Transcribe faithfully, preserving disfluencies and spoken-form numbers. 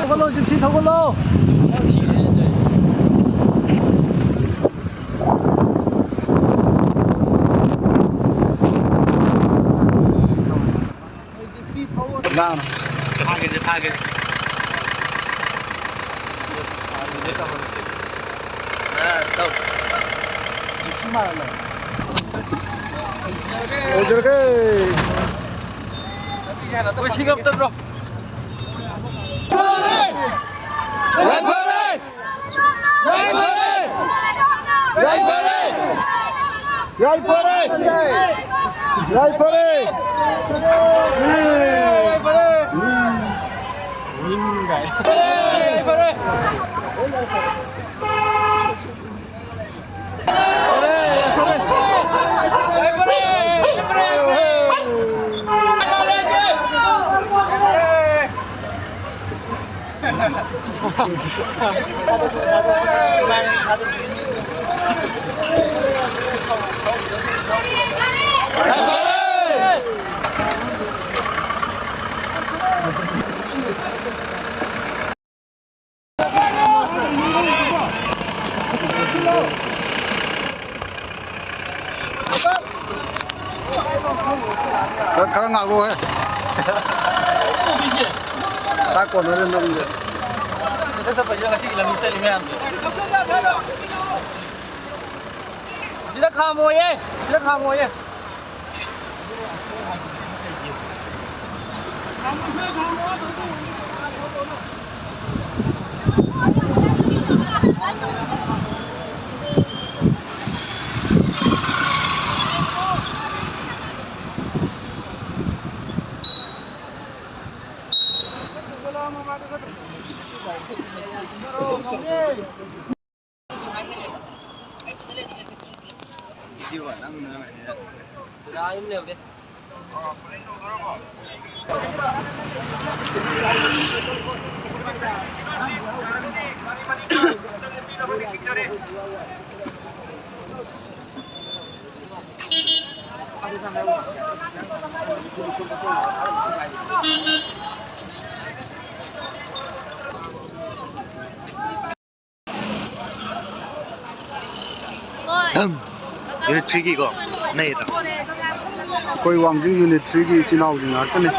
ꯊꯧꯒꯠꯂꯣ, gypsy ꯊꯧꯒꯠꯂꯣ꯫ ꯂꯥꯛꯑꯣ꯫ ꯐꯥꯒꯦꯁꯦ, ꯐꯥꯒꯦꯁꯦ꯫ Gypsy ꯃꯥꯜꯂꯦ꯫ ꯑꯣꯏꯖꯔꯒꯦ꯫ ꯂꯣꯏꯁꯤꯜꯂꯛꯇꯕ꯭ꯔꯣ? ꯌꯥꯏꯐꯔꯦ! ꯌꯥꯏꯐꯔꯦ! ꯌꯥꯏꯐꯔꯦ! ꯌꯥꯏꯐꯔꯦ! ꯌꯥꯏꯐꯔꯦ! ꯌꯥꯏꯐꯔꯦ! ꯈꯔ, ꯈꯔ ꯉꯥꯛꯂꯣꯍꯦ꯫ ꯈꯔ ꯀꯣꯟꯅꯔꯦ ꯅꯪꯁꯦ꯫ ꯁꯤꯗ ꯆꯠꯄꯁꯤꯗ ꯉꯁꯤꯒꯤ ꯂꯝꯕꯤ ꯆꯠꯂꯤ ꯃꯌꯥꯝꯁꯦ꯫ ꯁꯤꯗ ꯈꯥꯝꯃꯣꯌꯦ, ꯁꯤꯗ ꯈꯥꯝꯃꯣꯌꯦ꯫ ꯙꯝ! ꯌꯨꯅꯤꯠ ꯊ꯭ꯔꯤꯒꯤꯀꯣ, ꯅꯩꯗ꯭ꯔꯥ? ꯑꯩꯈꯣꯏ ꯋꯥꯡꯖꯤꯡ ꯌꯨꯅꯤꯠ ꯊ꯭ꯔꯤꯒꯤ ꯏꯆꯤꯟ ꯏꯅꯥꯎꯁꯤꯡ ꯉꯥꯛꯇꯅꯤ꯫